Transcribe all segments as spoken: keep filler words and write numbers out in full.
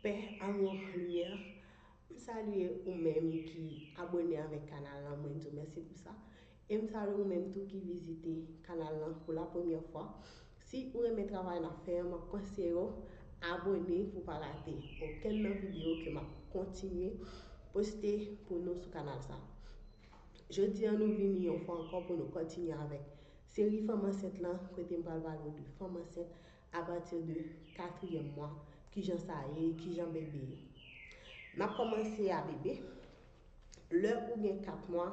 Paix, amour, lumière. M salye ou menm ki abone avèk kanal lan, mwen di w mèsi pou sa. E m salye ou menm tou ki vizite kanal lan pou la premyè fwa. Si ou renmen travay n ap fè an, m ap konseye w abone pou w pa rate okenn nan videyo ke m ap kontinye poste pou nou sou kanal sa. Jodi an, nou vini yon fwa ankò pou nou kontinye avèk seri fanm ansent lan, kote m pral pale w de fanm ansent apati de katriyèm mwa, kijan sa ye, kijan bebe ye. N ap kòmanse a bebe. Lè ou gen kat mwa,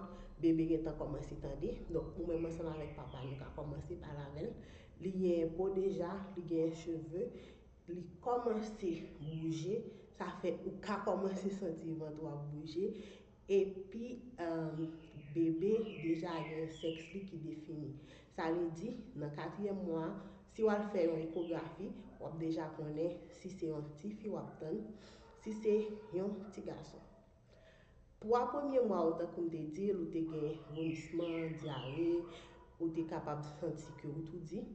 bebe gentan kòmanse tande. Donk, ou menm ansanm avèk papa, nou ka kòmanse pale avè l. Li genyen po deja, li genyen cheve, li kòmanse bouje. Sa fè ou ka kòmanse santi vant ou ap bouje. Epi, um, bebe deja gen sèks li ki defini. Sa vle di, nan katriyèm mwa, si w al fè yon ekografi, w ap deja konnen si se yon tifi w ap tann, si se yon ti gason. Twa premye mwa yo, tankou m te di l, ou te gen vomisman, dyare, ou te kapab santi ke ou toudi.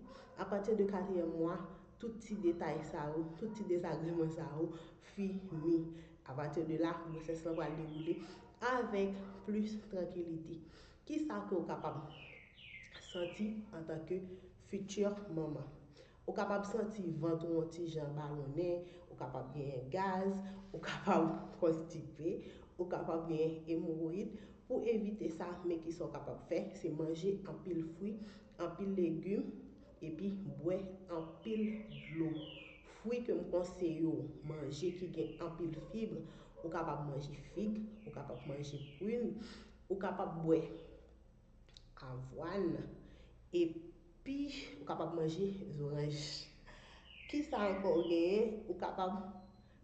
Apati de katriyèm mwa, tout ti detay sa yo, tout ti dezagreman sa yo fini. Apati de la, gwosès lan pral dewoule avèk plis trankilite. Kisa ke w kapab santi antanke fiti manman? Ou kapab santi vant ou yon ti jan balonnen, ou kapab genyen gaz, ou kapab konstipe, ou kapab genyen emowoyid. Pou evite sa, men kisa w kapab fè, se manje anpil fwi, anpil legim, epi bwè anpil dlo. Fwi ke m konseye w manje ki gen anpil fib, ou kapab manje fig, ou kapab manje prin, ou kapab bwè avwàn, epi ou kapab manje zoranj. Kisa ankò ou genyen? Ou kapab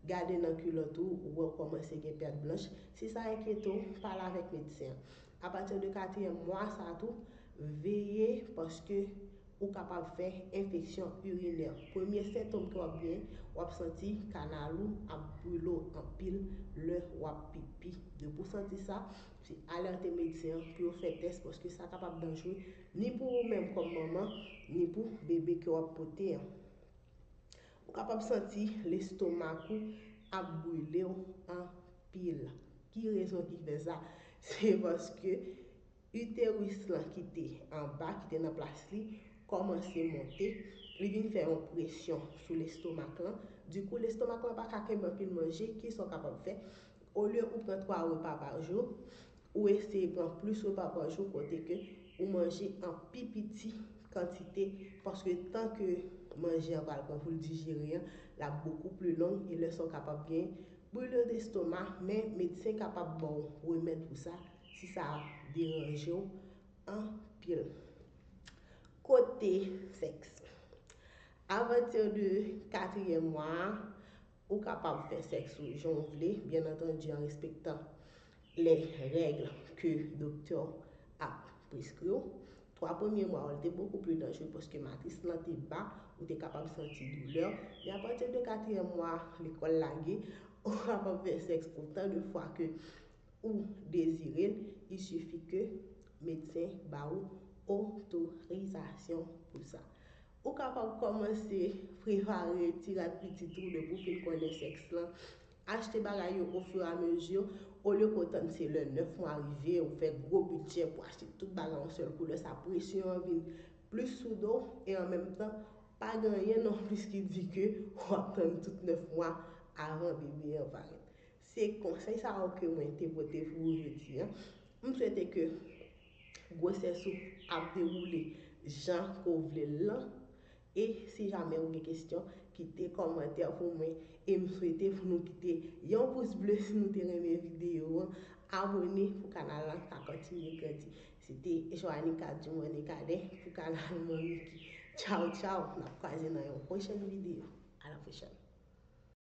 gade nan kilòt ou, ou wè ou kòmanse gen pèt blanch. Si sa enkyete w, pale avèk medsen an. Apati de katriyèm mwa sa tou, veye paske ou kapab fè enfeksyon irinè. Premye sentòm ke w ap genyen, w ap santi kanal ou ap brile w anpil lè w ap pipi. Depi w santi sa, se alète medsen an pou yo fè tès, paske sa kapab danjre ni pou ou menm kòm manman, ni pou bebe ke w ap pote an. Ou kapab santi lestomak ou ap brile w anpil. Ki rezon ki fè sa? Se paske iteris lan ki te anba, ki te nan plas li, kòmanse monte. Li vin fè yon presyon sou lestomak lan. Dikou, lestomak lan pa ka kenbe anpil manje. Kisa w kapab fè? Olye ou pran twa repa pa jou, ou eseye pran plis repa pa jou kote ke ou manje an pi piti kantite, paske tan ke manje an pral pran pou l dijere an, l ap bokou pli long, e lè sa w kapab gen brûlure d'estomac, men medsen kapab ba w remèd pou sa, si sa deranje w anpil. Kote sèks. Apati de katriyèm mwa a, ou kapab fè sèks ou jan w vle, byen antandi, an respektan lè règ ke doktè w ap preskri w. Twa premye mwa yo, li te bokou pli danjere paske matris lan te ba, ou te kapab santi doulè. Men apati de katriyèm mwa, lekòl lage, ou kapab fè sèks otan de fwa ke ou dezire l, il suffit ke medsen ba ou otorizasyon pou sa. Ou kapab kòmanse prepare ti rad pitit ou depi w fin konnen sèks lan. Achte bagay yo ofiramezu, olye ke w tann se lè nèf mwa rive, ou fè gwo bidjè pou achte tout bagay yon sèl kou, lè sa presyon an vin plis sou do w, e an menm tan, pa gen anyen non plis ki di ke w ap tann tout nèf mwa avan bebe an parèt. Se konsèy sa yo ke mwen te pote pou ou jodi an. M swete ke gwosès ou ap dewoule jan ke w vle l lan. E si jamè ou gen kesyon, kite kòmantè pou mwen. E m swete pou nou kite yon pous ble si nou te renmen videyo an. Abone pou kanal lan ka kontinye grandi. Se te Joanica Dumornay Cadet pou kanal Manmi Ki. Tchaw, tchaw. N ap kwaze nan yon pwochèn videyo. A la pwochèn.